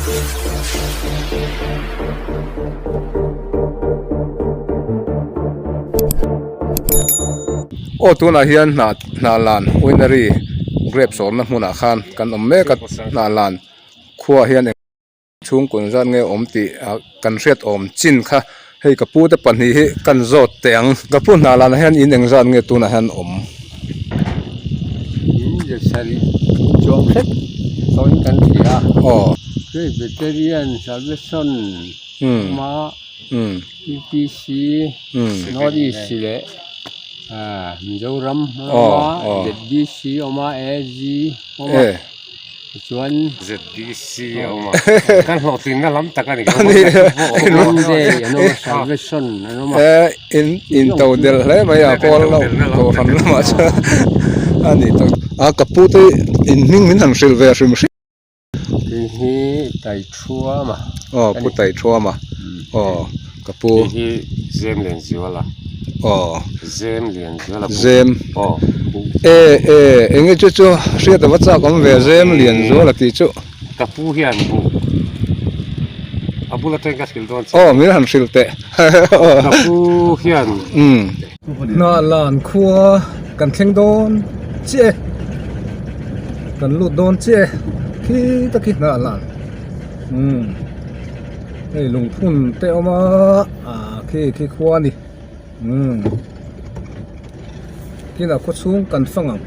Aw tunah hian hnah hnah lan winery grape sawrna hmunah khan kan awm mek a hnah lan khuaah hian eng chhungkun zat nge awm tih ah kan hriat awm chin kha hei ka pu te pahnih hi kan zawt teh ang ka pu hnah lanah hian in eng zat nge tunah hian awm. In zet sarih chuang hrep sawiin kan hria a aw Presbyterian Salvation awm a. UPC North East leh Mizoram a awm a ZBC a awm a AG a awm a tichuan ZBC a awm a kan hlawhtlinna lam tak a ni Monday an awm a Salvation an awm a in in to del hle mai a pawl lo kohhran lamah chuan a ni tawh a ka pu te in hming min han hrilh ve hrim hrim. Tui hi Taithuama aw pu Taithuama aw ka pu Hei hi Zem Lianzuala aw Zem Lianzuala Zem aw e e enge chu chu hriat ava chak awm ve Zem Lianzuala tih chu ka pu hian buh a bula teng ka hrilh dawn che aw min han hrilh teh ka pu hian umm. Hnahlan khua kan thleng dawn chiah e kan lut dawn chiah e khi taki hnahlan umm hei lungphun te a awm a ah khi khi khua a ni umm kinah khaw chhung kan fang ang.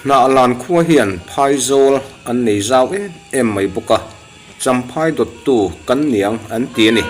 Hnahlan khua hian phaizawl an nei zau em em mai bawk a, Champhai dawttu kan niang an ti a ni.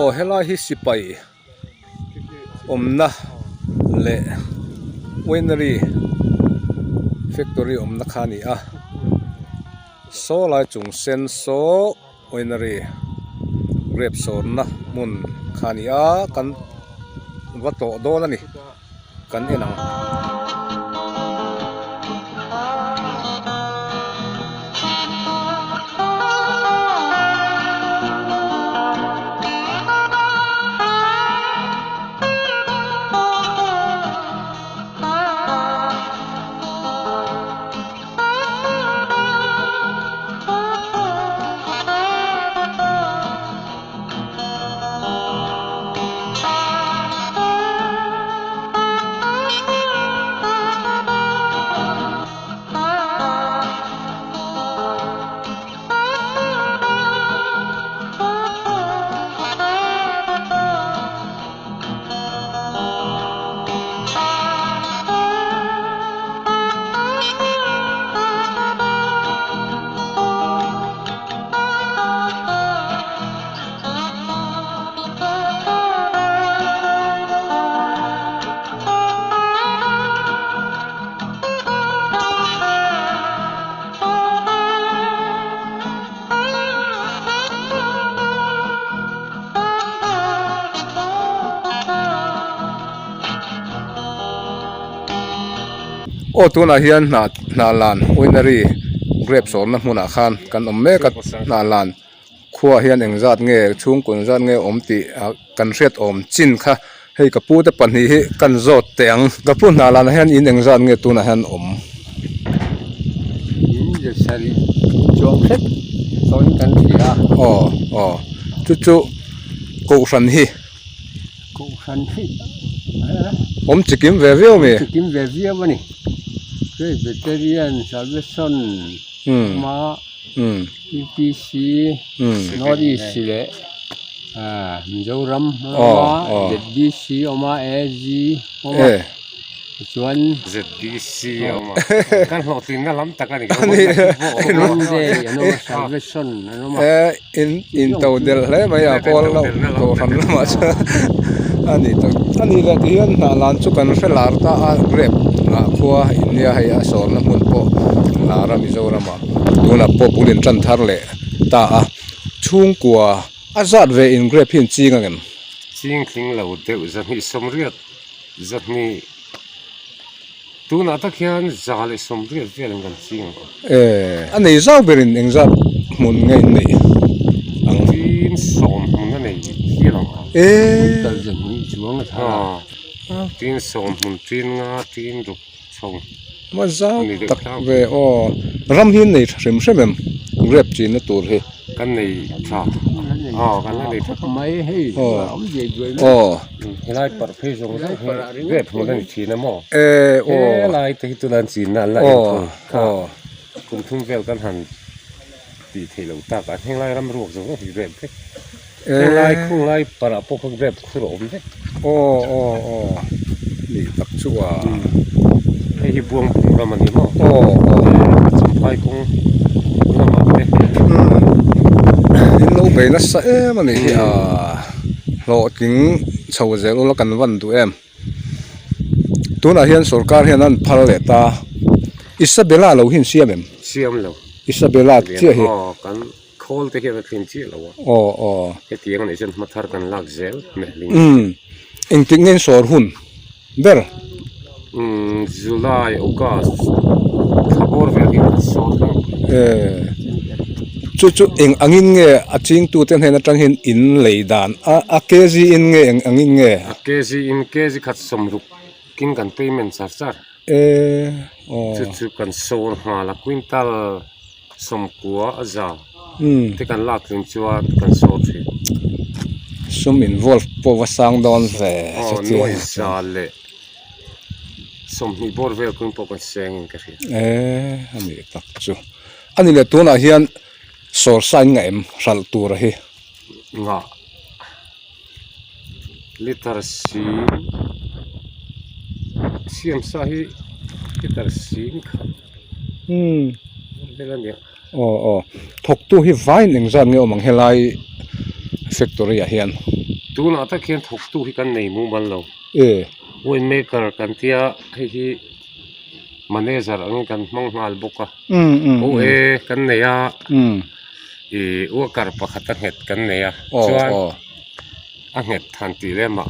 Aw helai hi sipai awmna leh winery factory awmna kha a ni a saw lai chung sen saw winery grape sawnna hmun kha a ni a kan va tlawh dawn a ni. Kan en ang. Aw tunah hian hnah hnah lan winery grape sawrna hmunah khan kan awm mek a hnah lan khuaah hian engzat nge chhungkaw engzat nge awm tih ah kan hriat awm chin kha hei ka pu te pahnih hi kan zawt teh ang ka pu hnah lanah hian in engzat nge tunah hian awm. In zasarih chuang hrep sawn kan hria a. Aw aw chu chu kohhran hi. Kohhran hi awm chikim ve viau mi? Chikim ve viau a ni. Presbyterian, Salvation, Yma, UPC, North East leh Mizoram awm a, ZBC awm a, AG awm a. Tichuan ZBC a awm a, kan hlawhtlinna lam tak a ni. Monday an awm a, Salvation an awm a. E in in to del hle mai a kawl lo kohhran lamah chuan a ni tak a nih leh tihian hnah lan chu kan hre lar ta a grape hnah khua in nia hei a sawrna hmun pawh lar a Mizoramah tunah pawh bul in tan thar leh ta a chhungkua a zat ve in grape hi an ching ang em? Ching tling lo deuh zahnih sawmriat. Zahnih tunah tak hian 180 velin kan ching ang. E, a nei zau berin engzat hmun nge in neih ang? Tin 10 hmun a nei hial ang. E. Kal zahnih chuang a thar a. Tin 10 hmun, tin nga, tin ruk chho. Ma zau tak ve aw. Ram hi an nei tha hrim hrim em? Grape chinna tur hi. Kan nei tha. Aw kan la nei tha khawp mai hei. Aw. Aw. Helai parh phei zawng zawng hi grape hmun a ni thin a maw? E aw. Helai te hi tuna an chinna an la en thung. Aw. Kum thum vel kan han tih theih loh tak a, henglai ram ruak zawng zawng hi grape vek. Henglai khunglai parh ah pawh kha grape khur a awm vek. Aw aw aw nih tak chu a. Hei hi Buangpum ram a ni maw? Aw aw. Champhai kawng lamah te. In lo bei nasa em a nih hi a hlawhtling chho zel ula kan van duh em. Tunah hian sorkar hian an phal leh ta. Isabella lo hi an siam em? Siam lo. Isabella chiah hi. Aw kan. Khawl te hian a thlin chiah lo a. Aw aw. Hetiang a nih chuan hma thar kan lak zel mehling. Umm engtik nge sawr hun ber? Umm July, August thla bawr vel hian kan sawr hlauh. Eh chu chu eng angin nge a chingtu te hnen atang hian in lei dan a a kg in nge eng angin nge? A kg in kg khat sawmruk kin kan payment char char. Eh aw. Chu chu kan sawr nghal a quintal. Sawmkua a za te kan lak tlin chuan kan saw thin. Sum involve pawh va sang dawn ve Aw chutia. nuai za leh 20 bawr vel kawng pawh kan seng in ka hria. Eh a nih tak chu. A ni leh tunah hian sawr sa in ngah em hralh tur a hi? Ngah. Liter sing siam sa hi liter sing khat vel a nia. Aw aw thawktu hi vain engzat nge awm ang helai factory ah hian. Tunah tak hian thawktu hi kan nei mumal lo. E. Wine maker kan tia hei hi manager angin kan hmang nghal bawk a. OA kan nei a ih worker pakhat a nghet kan nei a chuan a nghet than tih lem ah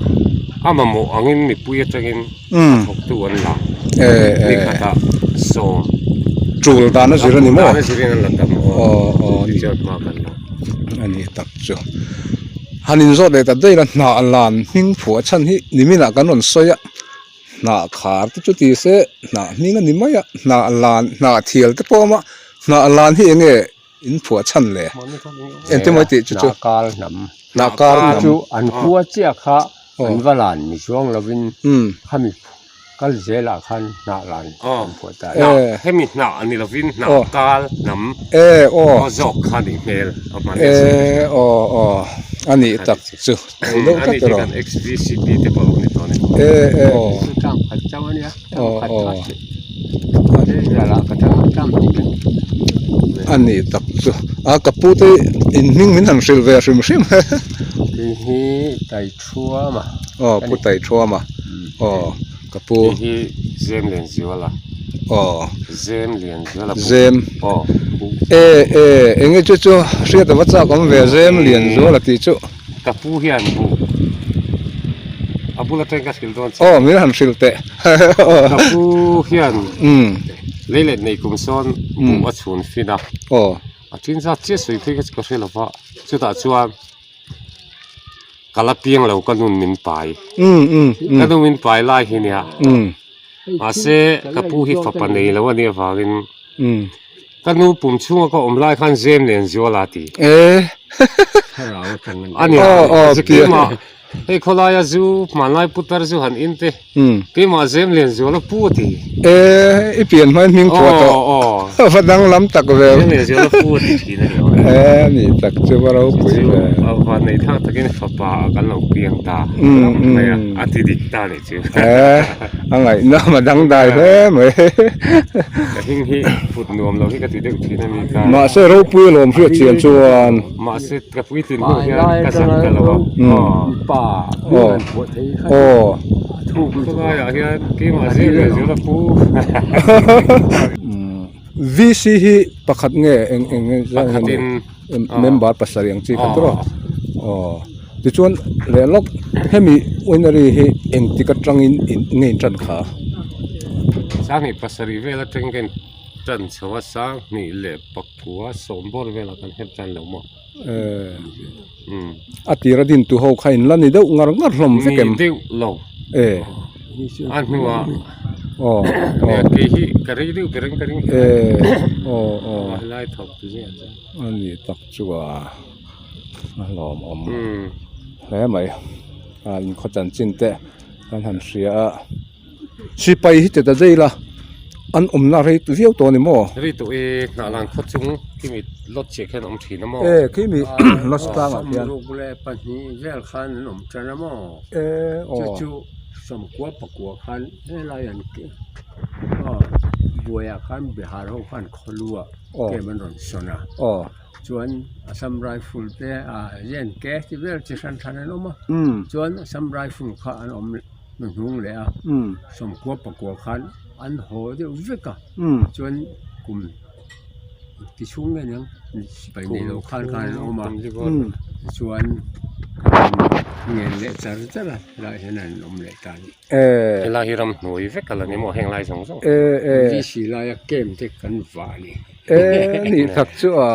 a mamawh angin mipui atangin a thawktu an la ni khatah 10 tul dan a zir a ni maw a tul dan a zirin an la tam aw tichuan hma kan la a ni tak chu han inzawt leh ta daih la hnah lan hming phuah chhan hi niminah kan rawn sawi a. Hnah khar te chu ti se hnah hming a ni mai a hnah lan hnah thial te pawh a awm a hnah lan hi eng nge in phuah chhan le engtin maw tih chu chu Hnah kar hnam hnah kar hnam chu an khua chiah kha an va lan ni chuang lovin khami kal zelah khan hnah lan an phuah ta a ni. Hemi hnah a ni lovin hnah kal hnam aw zawk kha nih hmel a hman e aw aw a nih tak chu. A ni hi kan XVCP te pawh a ni tawh a ni. A ni tak chu a ka pu te in hming min han hrilh ve hrim hrim Hei hi Taithuama aw pu Taithuama aw ka pu Hei hi Zem Lianzuala aw Zem Lianzuala Zem aw e e enge chu chu hriat a va chak awm ve Zem Lianzuala tih chu. Ka pu hian buh. A bul atangin ka hrilh dawn che. Aw min han hrilh teh. Ka pu hian lei leh nei kum sawn buh a chhun fin a. Aw. A tin zat chiah sawi phei kha chu ka hre lo va, chutah chuan ka la piang lo ka nun min pai. Ka nu min pai lai hi nia. Mahse ka pu hi fapa nei lo a nih avangin Ka nu pum chhunga ka awm lai khan zem nen zual a ti. A ni a, keimah hei khawlaia zu hmanlai putar zu han in te, keimah zem len zual a pu a ti. E, i pian hmain hming phuah tawh. Va danglam tak ve. Zem len zual a pu a ti thin a ni. E, ni tak chu va ropui ve. A van neih thlak takin fapa ah kan lo piang ta mai a, a ti dik ta ni. He a ngaihnawm a dangdai hle mai. Ka hing hi put nuam lo hi ka ti deuh thin a ni ka. Mahse ropui alawm hriat chian chuan. Mahse ka puitlin hnu hian ka zak ta lo a. Pa hming an phuah thei kha chu a thuk lutuk a. Khawlaiah hian keimah zir leh zir a pu. VC hi pakhat nge eng eng nge Pakhatin member pasarih ang chi kha tur a aw tichuan leh lawk hemi winery hi engtik atangin in nge in tan kha Sanghnih pasarih vel atangin ka in tan chho a sanghnih leh pakua sawm bawr velah kan hep tan lo maw a tira din tu ho kha in la ni deuh ngar ngar hlawm vek em ni deuh lo e a hnuah aw nia kei hi ka rei deuh ber in ka ring e aw aw helai thawk tu zingah chuan a ni tak chu a a hlawmawm hle mai a inkhaw chanchin te kan han hria a. Sipai hi che ta zai la, an awmna rei viau tawh a ni maw? Rei tawh e, hnah lan khaw chung khimi lot chiah khian awm thin a maw? E, khimi lot tlangah khian. Sawmruk leh pahnih vel khan an awm tan a maw? E, aw. Chu chu sawmkua pakua khan helai an aw buaiah khan Bihar ho khan khawlua kem an rawn sawn a. Aw. Chuan Assam Rifle te ah J&K ti vel chi hran hran an awm a. Chuan Assam Rifle kha an awm. Hnuhnung leh a sawmkua pakua khan an haw deuh vek a chuan kum ti chhung nge niang sipai nei lo khan khan an awm a chuan ngen leh char char a helaiah hian an awm leh ta a ni. Helai hi ramhnuai vek a la ni maw heng lai zawng zawng. VC laia camp te kan vah a ni. E nih tak chu a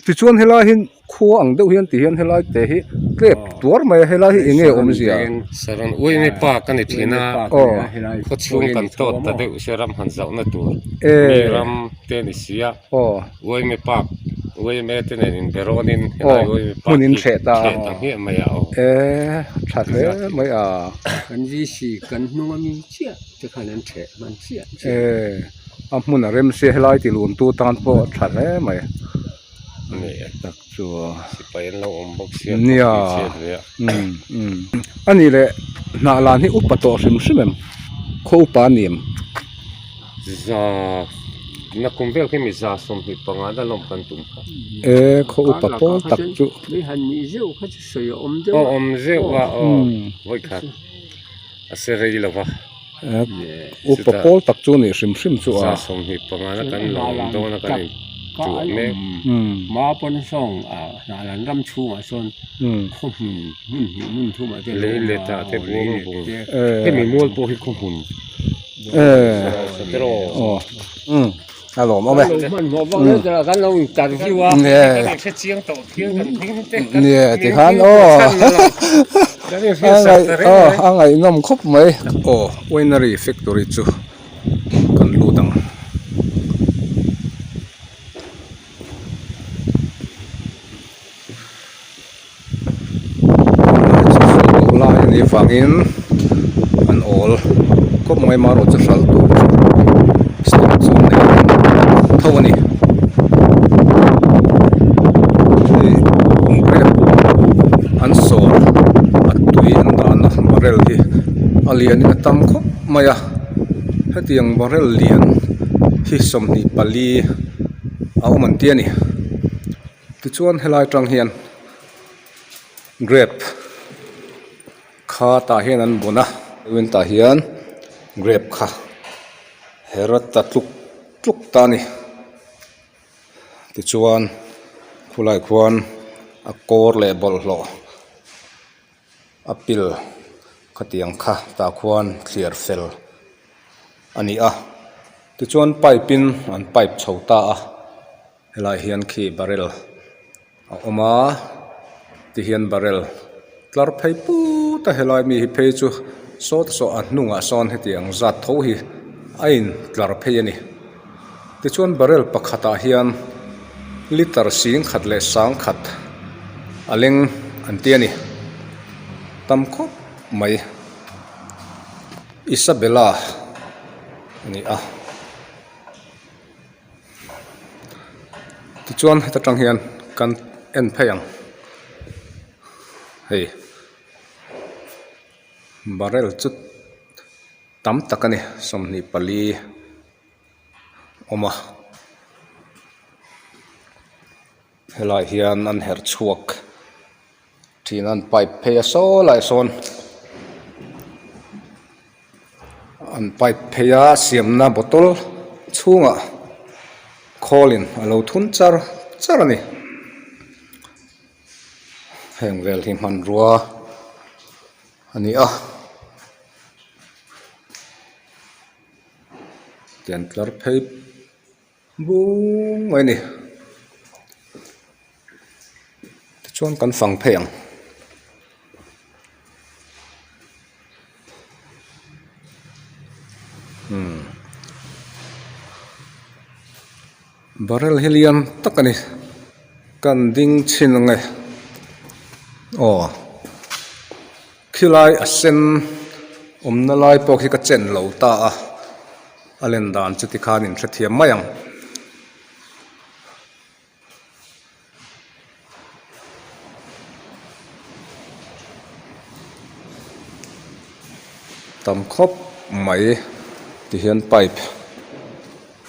tichuan helai hi Khua ang deuh hian ti hian helai te hi tlep tuar mai a helai hi eng nge awmzia? Saron uaimi park a ni thin a, khaw chhung kan tawt ta deuh sia ram han zauhna tur mi ram te a ni si a, uaimi park uaime te nen inbe rawnin helai uaimi park hi hreh ta hmiah mai a aw. E tha hle mai a. Kan VC kan hnung ami chiah te khan an hreh hman chiah chiah. E a hmun a rem sia helai ti lun tu tan pawh a tha hle mai. Tak chu sipai an lo awm bawk sia nia a nih leh hnah lan hi upa tawh hrim hrim em khaw upa a ni em za nakum vel khi mi za 25 na lawm kan tum kha e khaw upa pawl tak chu mi han nih zeuh kha chu sawi a awm deuh a awm zeuh a aw vawikhat a se rei lo va. Upa pawl tak chu nih hrim hrim chu a. Za 25 na kan lawm dawn a kan in tuah mek. Ma pawn sawng a hnahlan ram chhungah sawn khaw hmun hmun hnih hmun thumah te lei let ah te bung bung hemi mual pawh hi khaw hmun aw a lawm awm e. Kan lo interview a. Nia tikhan aw aw a ngaihnawm khawp mai aw winery factory chu kan lut ang. Lai a nih vangin an awl khawp mai marawh chu hralh tur chu stock chu an nei tho a ni hei grape an sawr a tui an dahna barrel hi a lianin a tam khawp mai a hetiang barrel lian hi 24 a awm an ti a ni. Tichuan helai tang hian grape kha tah hian an bun a tin tah hian grape kha hera ta tluk tluk ta a ni tichuan khulai khuan a kawr leh bawlhhlawh a pil. Khatiang kha tah khuan thliar fel a ni a tichuan pipe in an pipe chho ta a helaiah hian khi barrel a awm a tihian barrel tlar phei put a helai mi hi phei chu sawt saw a hnungah sawn hetiang zat tho hi a in tlar phei a ni tichuan barrel pakhatah hian liter singkhat leh sangkhat a leng an ti a ni. Tam khawp mai Isabella a ni a tichuan heta tang hian kan en phei ang hei barrel chu tam tak a ni 24 awm a helaiah hian an herh chhuak. Ṭhin an pipe phei a saw lai sawn an pipe phei a siamna bottle chhungah khawlin a lo thun char char a ni heng vel hi hmanrua a ni a tian tlar phei. Bung mai a ni tichuan kan fang phei ang umm barrel hi lian tak a ni kan ding chhin ang e aw khilai a sen awmna lai pawh khi ka chen lo ta a. A len dan chu tikhan in hrethiam mai ang. Tam khawp mai ti hian pipe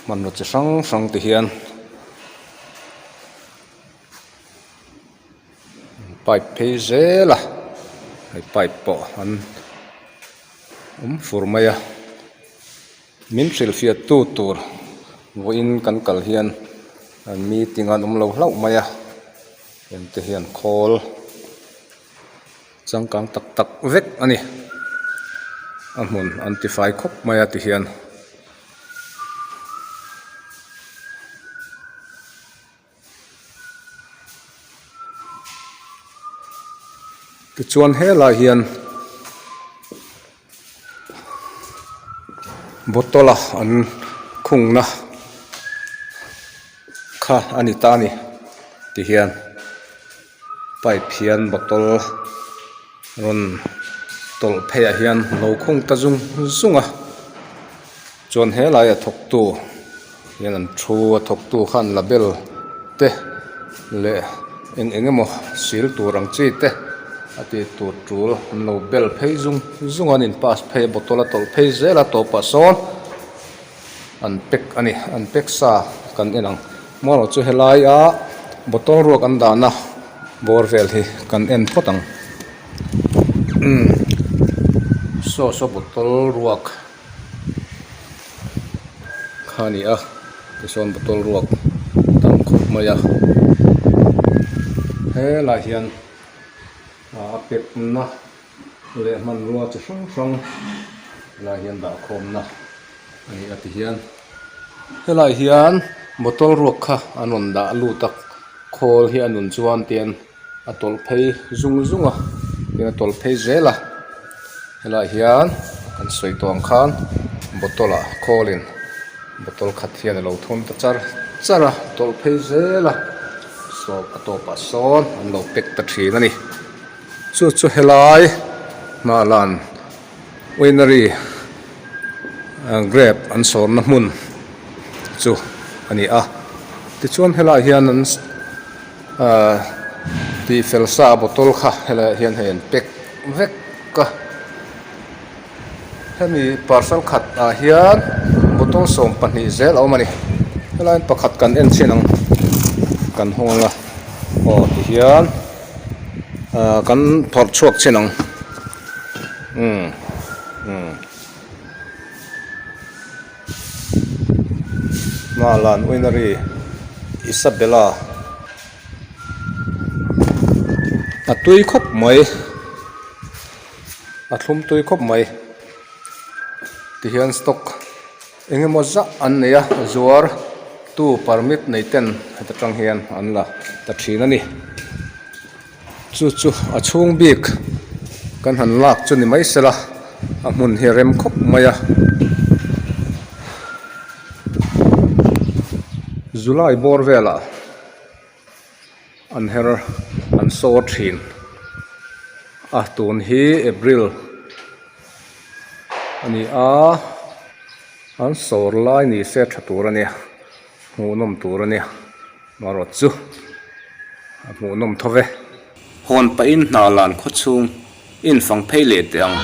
hmanraw chi hrang hrang ti hian pipe phei zel a hei pipe pawh an awm fur mai a min hrilhfiah tu tur vawiin kan kal hian an meeting an awm lo hlauh mai a heng te hian khawl changkang tak tak vek a ni a hmun an tifai khawp mai a tihian. Tichuan helaiah hian bottle a an khungna kha a ni ta a ni tihian pipe hian bottle rawn tawlh pheiah hian lo khung ta zung zung a chuan helai a thawktu hian an thu a thawktu khan label te leh eng eng emaw sil tur ang chi te a tih tur tul an lo bel phei zung zung a an in pass phei a bottle a tawlh phei zel a tawpah sawn an pack a ni an pack sa kan en ang maw chu helaia bottle ruak an dahna bawr vel hi kan en phawt ang umm saw saw bottle ruak. Kha a ni a tichuan bottle ruak tam khawp mai a helaiah hian a pekna leh hmanrua chi hrang hrang helaiah hian dah khawmna a ni a tihian helaiah hian bottle ruak kha an rawn dah lut a khawl hi a nun chuan tian. A tawlh phei zung zung a tin a tawlh phei zel a helaiah hian kan sawi tawh ang khan bottle ah khawl in bottle khat hian alo thun ta char char a tawlh phei zel a sawp a tawpah sawn an lo pack ta thin a ni chu chu helai hnahlan winery grape an sawrna hmun chu a ni a tichuan helaiah hian an. Ahh tih fel sa bottle kha helaiah hian hei an pack vek a hemi parcel khat ah hian bottle 12 zel a awm a ni helaiin pakhat kan en chhin ang kan hawng anga aw tihian ahh kan phawrh chhuak chhin ang umm umm. Hmalan Winery Isabella a tui khawp mai. A thlum tui khawp mai. Tihian stock eng emaw zah an nei a, zuar tu permit nei ten heta tang hian an la ta thin a ni. Chu chu a chhung bik kan han lak chu ni mai sela a hmun hi a rem khawp mai a. July bawr velah. An her an sawr thin a tun hi April a ni a an sawr lai ni se tha tur a nia hmuhnawm tur a nia marawt chu a hmuhnawm tho ve. Hawn pahin hna lan khaw chhung infang phei leh teh ang.